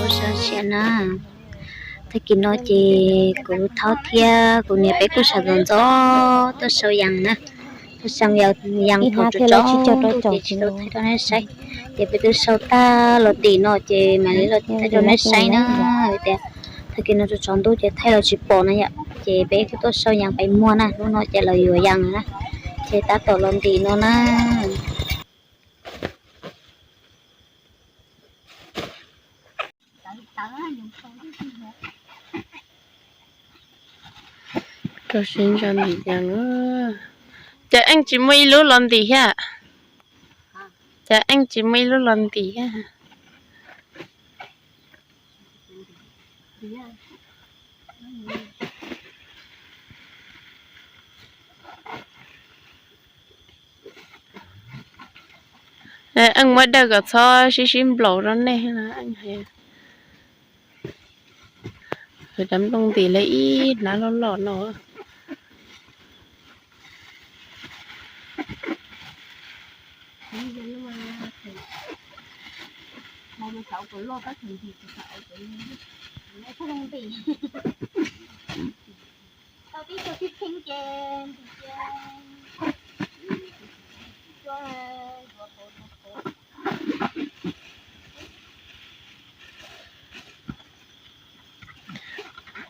Sawv daws na, tag kis no ces kuv Thaub thiab kuv niam peb kuj sawv ntxov ntxov tuaj sau yas na, tuaj sau yas thaum tsaus ntuj ces tsis tau thaij rau nej saib. Ces peb twb sau tag los ntim no ces mam li los thaij rau nej saib na. Tias tag kis no tsaus ntuj ces thaij los tsis pom na yom, ces peb kuj tuaj sau yas pais muag na, hnub no ces lawv yuav yas na, ces tab tom los ntim no na. Rau siab ntso ntim yas. Cas Eej tsis muaj ib lub los ntim thiab? Cas Eej tsis muaj ib lub los ntim thiab? Eej muab dawj kom txhob sib sib nplaum rau nej. Dab nplooj ntim lawv ib hnab loj loj no.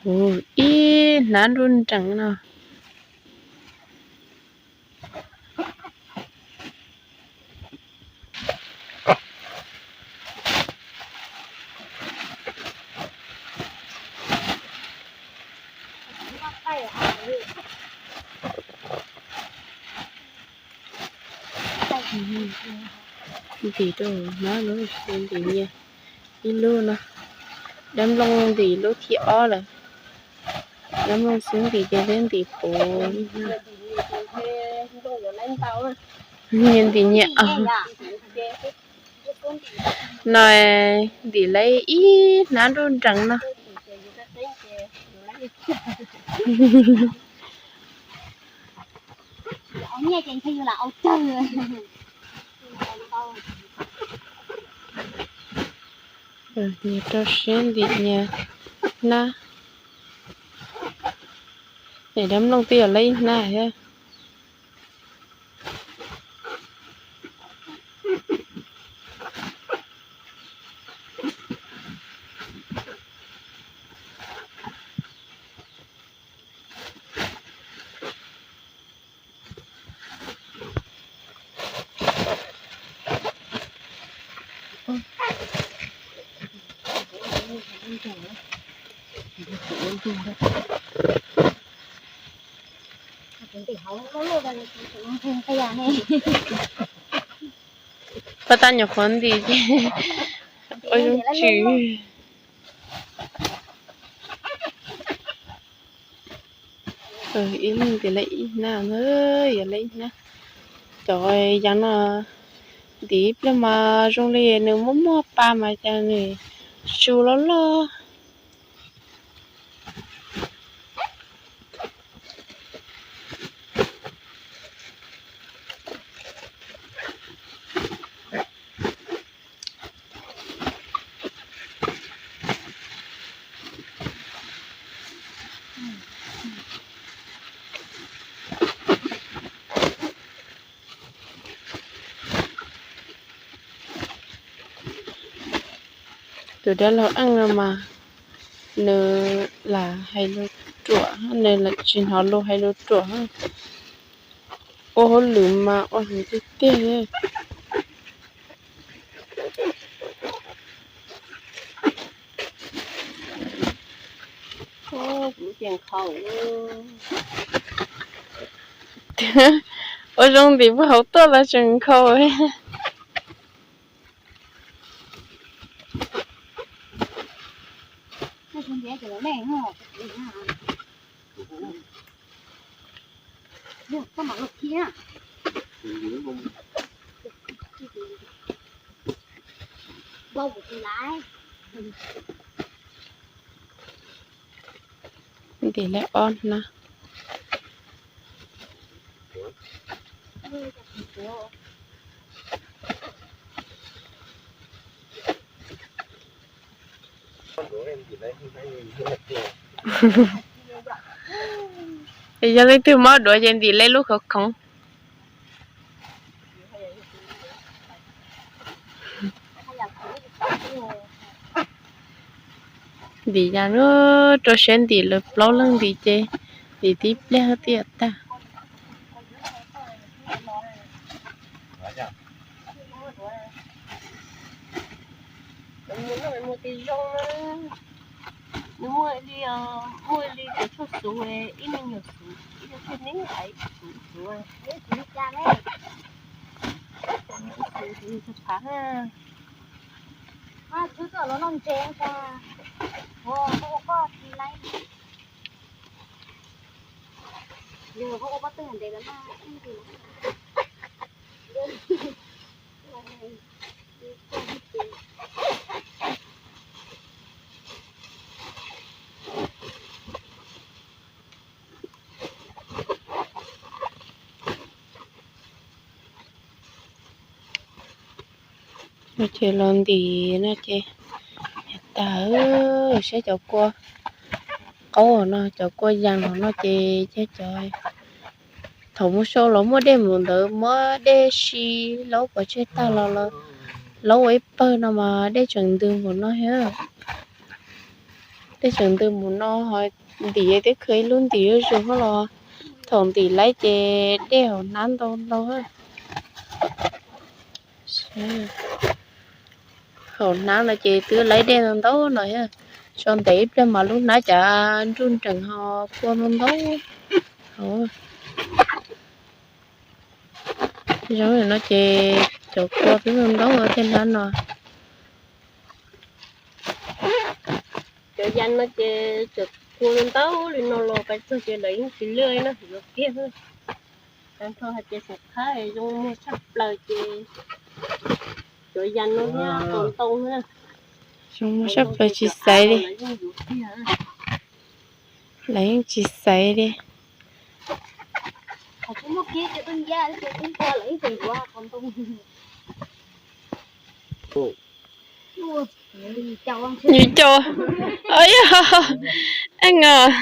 Ub, ib hnab nruj nreev no. Ntim rau hauv hnab no, ntim nyias ib lub no. Dab nplooj ntim lub thib ob lawm. Dab nplooj xwb ntim ces twb ntim puv. Nyias ntim nyias os. No ntim lawv ib hnab nruj nreev no. Nyias rau siab ntim nyias hnab. Ces dab nplooj twb yog lawv ib hnab thiab. Pab tab nyuam qhuav ntim ces ua zoo tsw. Ib leeg ntim lawv ib hnab, yog lawv ib hnab. Cov yas no ntim ib pliag mas zoo li nws muaj muaj pa mas cas nws tsu loj loj. Tus dab laug Eej no mas nws lam hais lus ruam, nws lam tsis hnov lus hais lus ruam. Ua hauj lwm mas ua heev tiag tiag. Ua zoo ntim puag hauv tuaj los tseem nkhaus. Ntim lawv ob hnab. Yog leej twg mob duav ces ntim le lub khoov khoov. Ntim yas rau siab ntim lawv plaub leeg ntim ces ntim tib pliag thiaj tag. Nws muaj li, muaj li cov tshuaj xuv, ib me nyuam xuv, ib cov tshuaj neb ais xuv xuv. Phav, yog koj ua pob twg ntev lawm mas. Ces los ntim no ces tag, saib cov kua qaub no, cov kua yas no no ces cov, thaum mus sau los muaj dej mus ntawd muab dej si laub pov tseg tag los lawv ua ib pawg no mas dej tseem ntws mus no thiab. Dej tseem ntws mus no ho ntim twb khaws ib lub ntim zuj zus los thaum ntim laib ces dej hauv hnab ntau ntau. Hauv hnab no ces twb laib dej ntau ntau no thiab. Sau ntev ib pliag mas lub hnab cav nruj nreem ho kua ntau ntau. Zoo no ces cov kua twb ntau ntau tej hnab no. Cov yas no ces cov kua ntau li no los pais txog ces lawv yeej tsis lwj na, yuav kiag. Tag nrho hais tias xeem Thaib zoo muag tshaj plaws ces cov yas no thiab qos ntoo na. Zoo muag tshaj plaws tsis xaiv li. Lawv yeej tsis xaiv li. Yus caum, yog, eej os,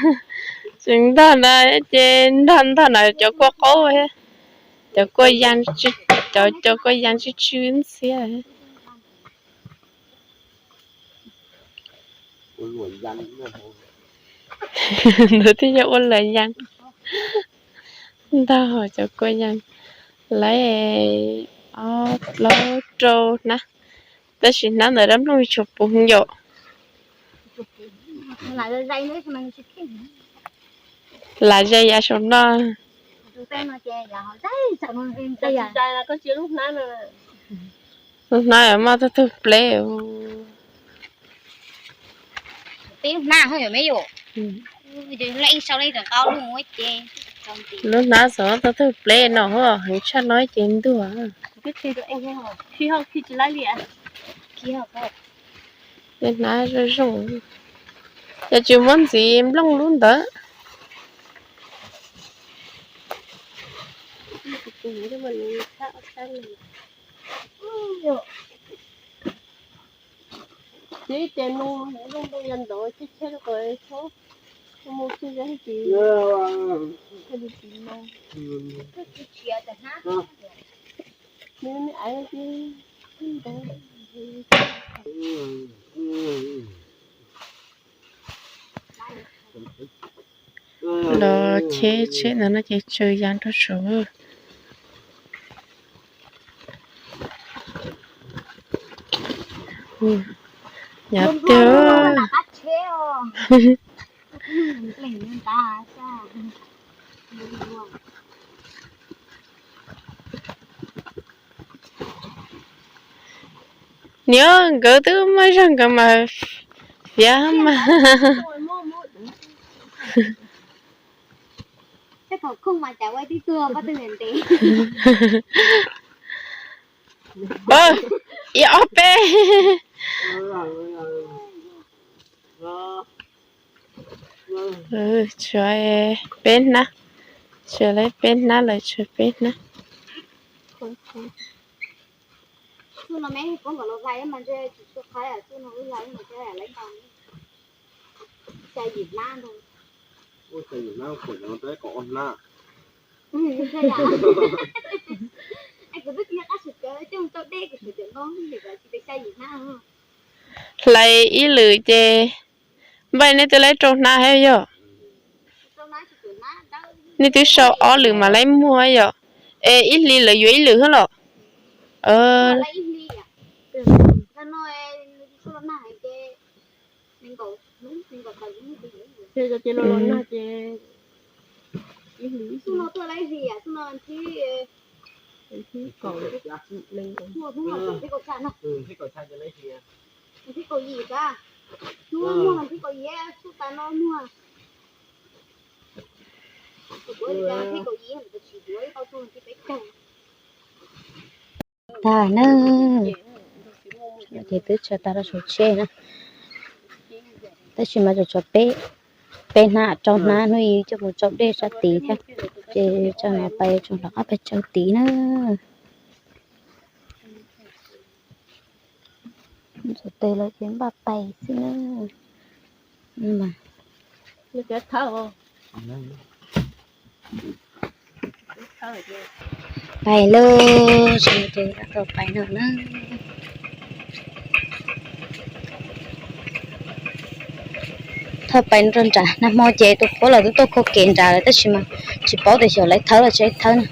tseem ntog na, ces ntog ntog na cov kua qaub thiab, cov kua, cov kua yas tsw tsw ntxhiab. Ntawd twb yog ua luam yas, ntog cov kua yas, laib ob plaub rau hnab, tab sis hnab ntawd dab nplooj tsuas puv heev yom. Lam ze yav saum no. Lub hnab muaj tag tug pleb. Lub hnab xav tag tug pleb no heev tshaj no ces ntuag. Tej hnab zoo zoo, ces tsis muab ntxiv nplooj lub ntawd. Ces no zoo ntau yas ntawd cheb cheb rau kom txhob mus txog li no. Los cheb tsheb ntawd no ces tsaws yas rau saud. Yas tiag. Niam, nkawd twb muaj zog nkawd mas fiav mas. Ib ob peb. Tshuav peb hnab, tshuav lawm peb hnab lawm, tshuav peb hnab. Xya yim hnab ntag. Ua xya yim hnab, kuv cov no tau kaum ob hnab. Hlais ib lwm ces npaj nej twb laib rau hnab thiab yog? Nej twb sau ob lwm mas laib muag yom? Es ib hlis lawv yuav ib lwm thiab los? Tag na, ces twb tshais tag rau saum tsheb na, tab sis mas tseem tshuav peb, peb hnab rau hnab, hnub ib coj mus tsau dej sab tid thiab, ces tsam no pais tsoom hlob ob peb tsawg tid na. Ntxuav tes lawm ces npaj pais xwb na. Pais lauj, ces tab tom pais no na. Thauj pais rau nram, nag hmo ces tus phuab los twb tuaj khau kev nrad lawm tab sis mas tsis paub tias xyov lawv thawb los tsis thawb na.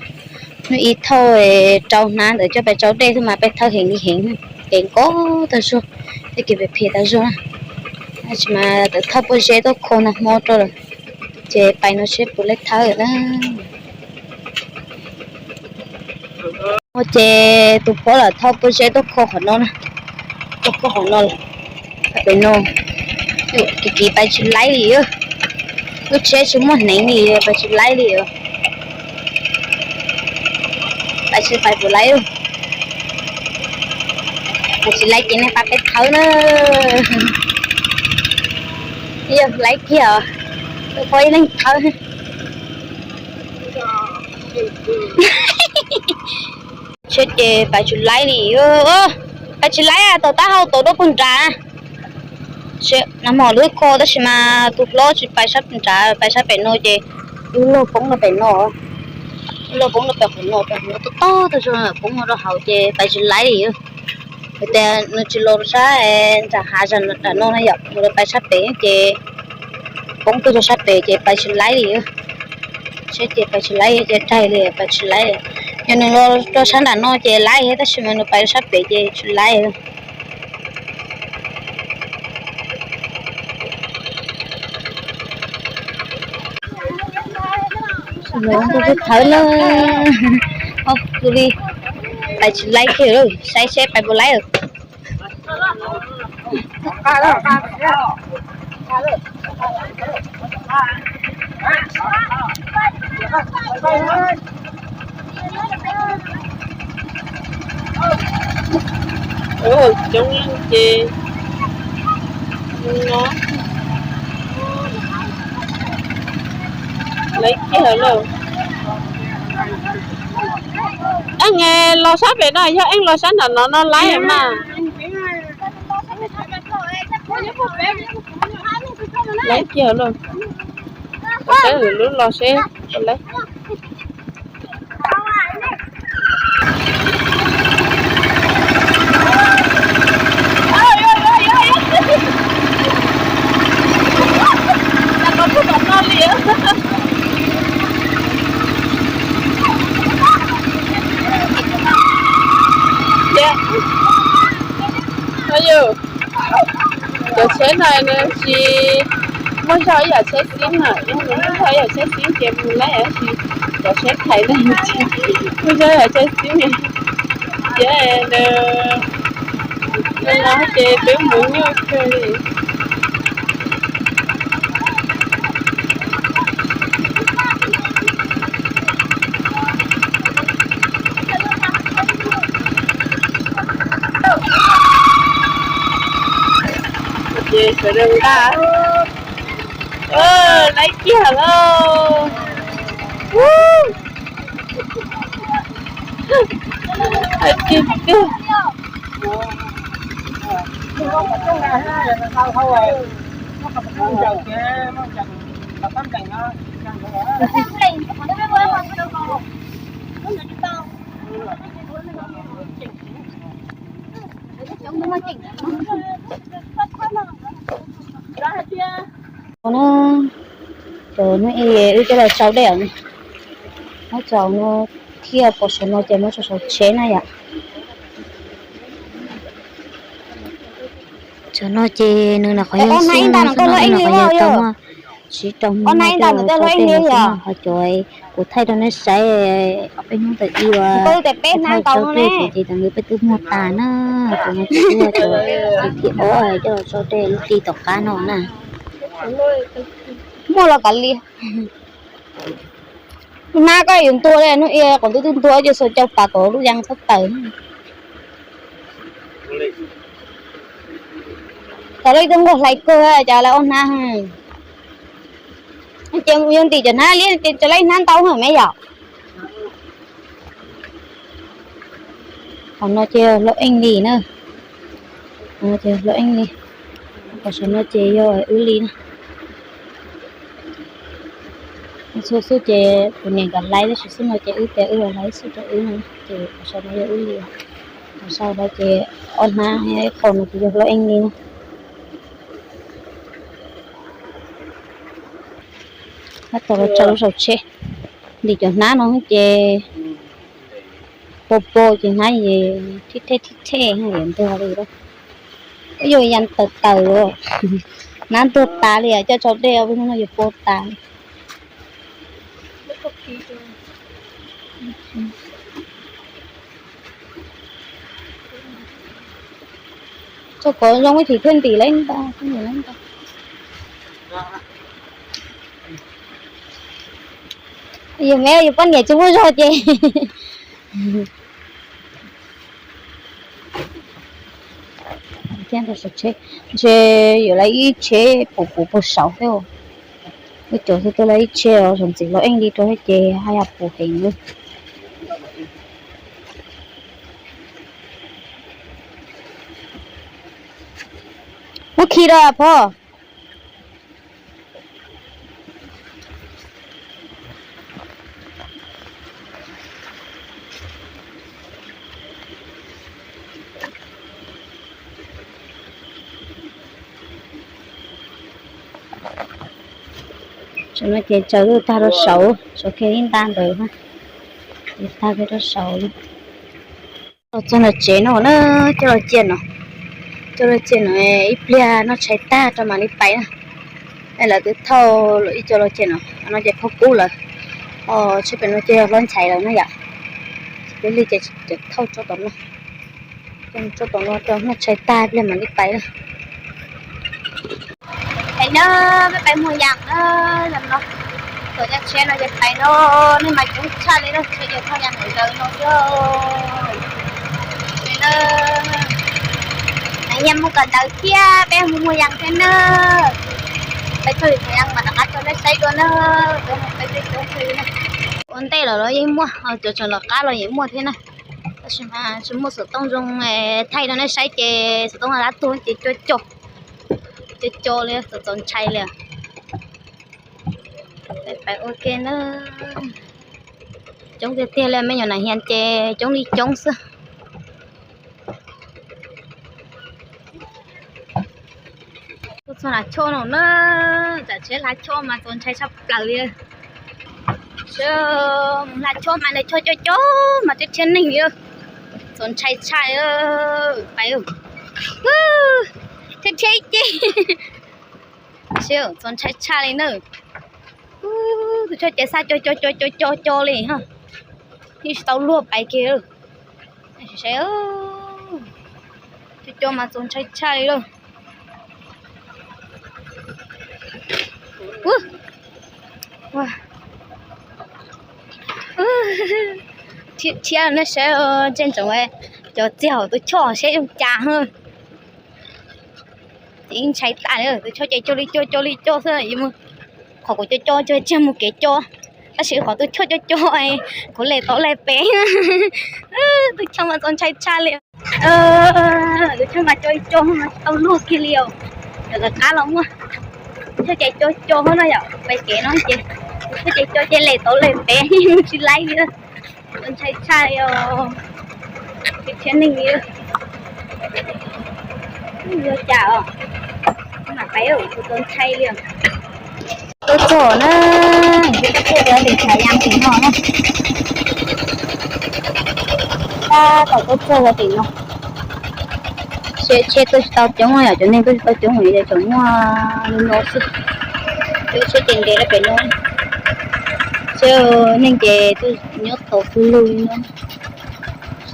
Hnub ib thauj rau hnab ntawd coj pais tsau dej xwb mas peb thawb heev li heev, kev nkauj tag zog, tej kev phem phem tag zog na. Tab sis mas lawv thauj pob zeb tuaj khau nag hmo rau lawm, ces pais no seb puas laib thawb na. Ces tus phuab los thauj pob zeb tuaj khau qhov no na, tuaj khau qhov no lawm, pem no. Kiv kiv pais tsis laib li, lub tsheb tsis muaj hneev li, pais tsis laib li. Pais tsis pais puas laib, pais tsis laib ces nej pab peb thawb na. Yog laib kiag os, tus phuab ib leeg thawb. Tsheb ces pais tsis laib li, pais tsis laib, tau taub hau tau dua puag nrad. Nag hmo lub khau tab sis mas tus hlob tsis pais sab nrad, pais sab pem no ces lub log poob rau pem no, lub log poob rau pem qhov no, pem qhov no tob tob tag zog, poob rau hauv ces pais tsis laib li. Hais tias nws tsis los sab nram hav zoov nram no na yom, nws los pais sab pem ces poob tuaj rau sab pem ces pais tsis laib li. Seb ces pais tsis laib ces raws li pais tsis laib. Yog nws los rau sab nram no ces laib thiab, tab sis mas nws pais rau sab pem ces tsis laib. Thawb na, ob tug li, pais tsis laib kiag, saib seb pais puas laib. Ua coob leej ces no laib kiag lawm. Eej los sab pem no, yog Eej los sab nram no no laib mas. Laib kiag lawm. Saib lwm lub los seb puas laib. Cov tsheb no nws tsis muaj zog ib yam tsheb xib na, yog nws muaj zog ib yam tsheb xib ces mus laib, tab sis cov tsheb thaiv no nws tsis muaj zog ib yam tsheb xib. Ces nws, nws no ces peb mus nyuaj kawg li. Ces sawv daws nqa, laib kiag lauj. Hais tiag tiag. No, cov no wb coj los tsau dej, muab tsau no thiaj pom saum no ces muab tsau saum tsheb na yom. Cov no ces nws nyuam qhuav yog xub no, nws nyuam qhuav yog tau muaj tsib rau hnub no coj los tsau dej no xwb na. Ho cov kuv thaij rau nej saib ob peb hnub ntawm ib uas kuv thaij tsau dej ces tam nws peb twb muag tas na. Cov no ces twb yog cov thib ob coj los tsau dej lub hli tom qab no na. Muaj los kav liam. Hnab koj yuav ntuag li, hnub ib qhov ntuj twb ntuag ces xuas cau pas kom lub yas txhob tawm. Tau lub ib tug nquag hlais kawg cas lawv ob hnab. Ces yog ntim cov hnab liab ces cov lub ib hnab ntau heev me yom. Qhov no ces yog hlob eej li na. Qhov no ces yog hlob eej li. Qhov saum no ces yog wb li na. Txhua xub ces kuv niam nkawd hlais, tab sis xub no ces wb tias wb los hlais xwb rau wb no, ces qhov saum no yog wb li. Qhov saum no ces ob hnab, ib qho no ces yog hlob eej li na. Tab tom los tsau lub saum tsheb, ntim cov hnab no ces po po ces hnab thib thej thib thej yuav ntuag li. Yuav yas tawm tawm, hnab ntuag tas li, coj tsau dej no yuav po tas li. Tsau kom zoo ib chim thiaj ntim lawm ntag. Yus me yus poj niam tsis muaj zog ces thiab rau saum tsheb, ntshe yuav lawv ib tsheb puv puv puag saud thiab. Wb cov xwb tuaj lawv ib tsheb os, zoo ntxiv los eej li rau thiab ces haj yam puv heev li. Muab khi rau pog. Tam no ces tsaws lub tag rau saud, saud kiag ib nta ntawd, ces tag kiag rau saud li. Los txog nram tsev no na, coj los cia no, coj los cia no ib pliag noj tshais tag rau mam li pais na. Lawv twb thauj ib co los cia no, no ces phauj kub lawm, tsheb pem no ces yog hlob Nchaiv lawm na yom. Peb li ces thauj tso tom no, tso tom no rau noj tshais tag ib pliag mam li pais na. Pais na, peb pais Muag Yas na, yog no, tuam coj tsheb no ces pais no, nej mas coob tshaj li na, tsheb ces thauj yas ntawm no xwb. Nyiam mus kawm ntawv thiab, peb mus Muag Yas thiab na. Peb txog Muag Yas mas rov qab rau nej saib dua na. Ua ntej los los yeej muaj, cov tseem lawv qab los yeej muaj thiab na. Tab sis mas tsis muaj xov tooj zoo thaij rau nej saib ces xov tooj lab tuag ces co co, co co li, txaus txaus ntshai li. Peb ua ke na, coob tiag tiag li, me nyuam nas hias ces coob li coob xwb. Tuaj txog nram choj no na, tsam tsheb hla choj mas txaus ntshai tshaj plaws li. Mus hla choj mas nws choj co co mas thiab thiab neeg li, txaus ntshai tshaj li. Pais thiab thiab ib ce, txaus ntshai tshaj li na. Tus choj ces xa co co co co co co li, yeej tsis tau luag pais kiag. Co co mas txaus ntshai tshaj li lauj. Thiab nej saib, ntsej ntsoov cov txiag hauv tus choj seb zoo cas. Ces yeej ntshai tas li, tus choj ces co li co co li co xwb, qhov kuv co co co tsis mus kev co, tab sis qhov tus choj co co, kuv le tau le pem. Tus choj mas txaus ntshai tshaj li. Tus choj mas co co mas tsis tau luag kiag li os. Lawv qab los muaj. Tsheb ces co co no yom, pais kev no ces tsheb ces co ces lem tau lem pem, tsis laib li, ntshai tshaj li, tsis thiab neeg li. Yuav cas os, mam pais, tsis tau ntshai li. Tuaj txog na, tuaj txog tim Tshav Yas tim no na. Tab tom tuaj txog tim no. Tsheb, tsheb tuaj tsis tau coob yom, cov neeg tuaj tsis tau coob, tseem muaj li no xwb. Cov tsheb ces nres rau pem no. Tsheb neeg ces tuaj nyob tau pawg lug li no.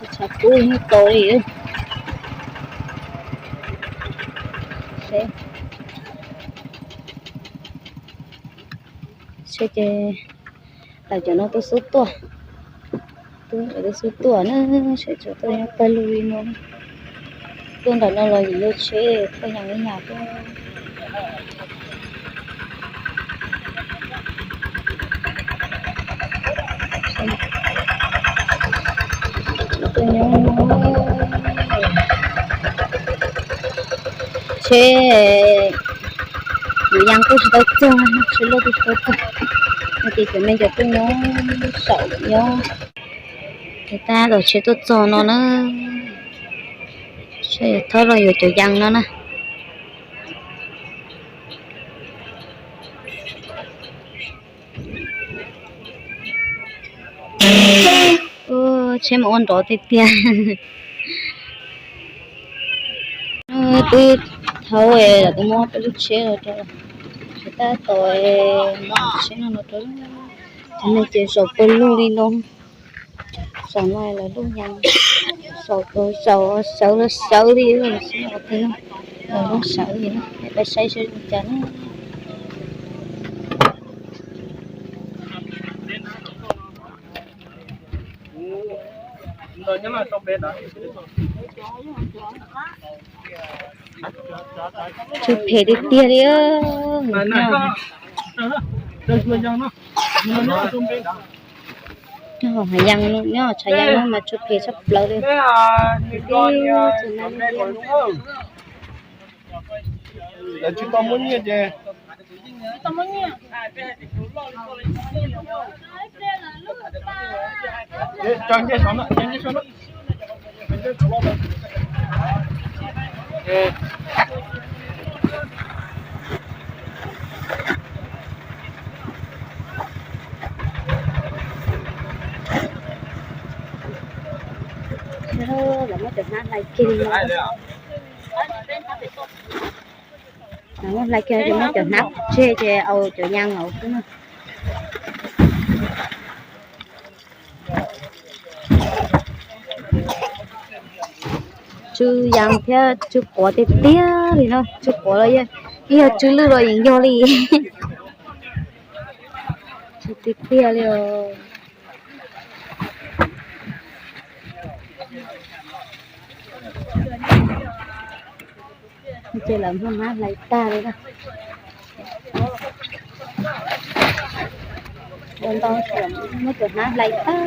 Tshav kub nyob tau li. Seb, seb ces lawv cov no tuaj xub tuaj, tuaj xub tuaj na, seb tseem tuaj nyob pawg lug li no. Tuaj ntawm no los yim lub tsheb thauj yas ib yam tuaj. Tsheb, yus yas kuj tsis tau txog, tsheb loj kuj tsis tau txog, no ces cov neeg cov tuaj nyob saum nyob. Ces tab tom tsheb tuaj txog no na, tsheb thauj los yuav cov yas no na. Tsheb mas ua nrov tiag tiag. Twb thaum lawv twb muab peb lub tsheb los rau, tab tom muab tsheb no los rau, cov neeg ces zaum pawg lug li no. Saum no lawv lub yas, saum, saum sawv los sawv li, saum no lawv lub sawv li, peb saib seb zoo cas na. Tsw phem tiag tiag li. Nyob hauv hav yas, nyob hauv tshav yas no mas tsw phem tshaj plaws li. Lawv tsis tau muab nyiaj ces Lawv muab cov hnab hlais kiag li no. Lawv muab hlais kiag ces muab cov hnab tseg ces au cov yas hauv xwb na. Tsw yas thiab tsw quav tiag tiag li no, tsw quav los yeej yog, tsw lwj los yeej yog li. Tsw tiag tiag li os. Ces lawv muab hnab hlais tag li na. Ua ntau muab cov hnab hlais tag.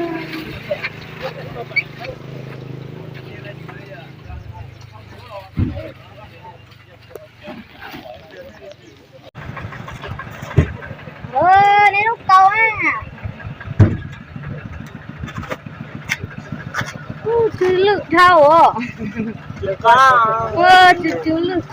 Nej lub kaus na. Ua tsw lwj dhau os. Ua tsw tsw lwj.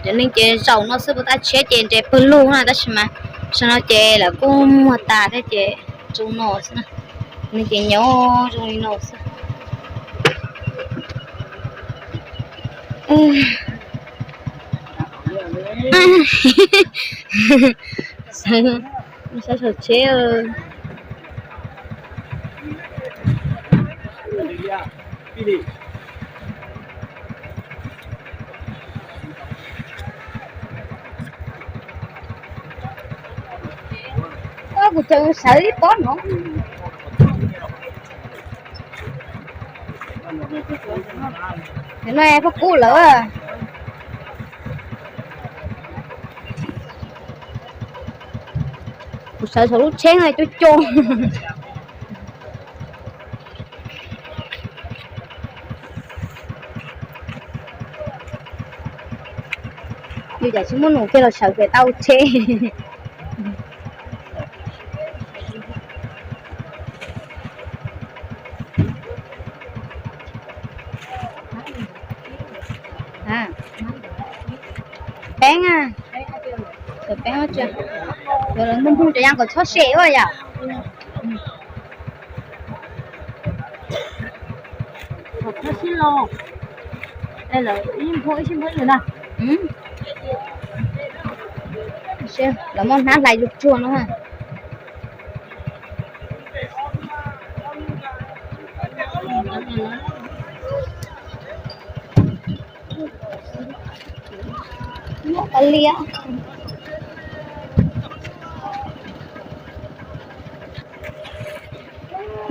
Cov neeg ces zaum no xwb, puas tab tsheb ces nres pawg lug na, tab sis mas saum no ces lawv kuj muag tas thiab ces zoo no xwb na. Neeg ces nyob zoo li no xwb. Saib saum tsheb. Kuv tseem sawv ib pob no. Nim no paj kub lawm. Sawv saum lub tsheb no coob coob. Yus cas tsis muaj nus kiag los sawv kiag tau tsheb. Peeb a, peeb, yuav lawv npog npog rau yam kom txhob sem ua yam. Lawv muaj hnab hlais zuj tsuag no.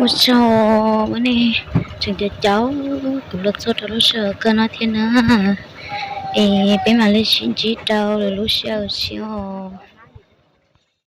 Ua tsaug nej tseem caum kuv los txog rau lub sij hawm kawg no thiab na. Es peb mam li sib ntsib rau lwm lub sij hawm tshiab os.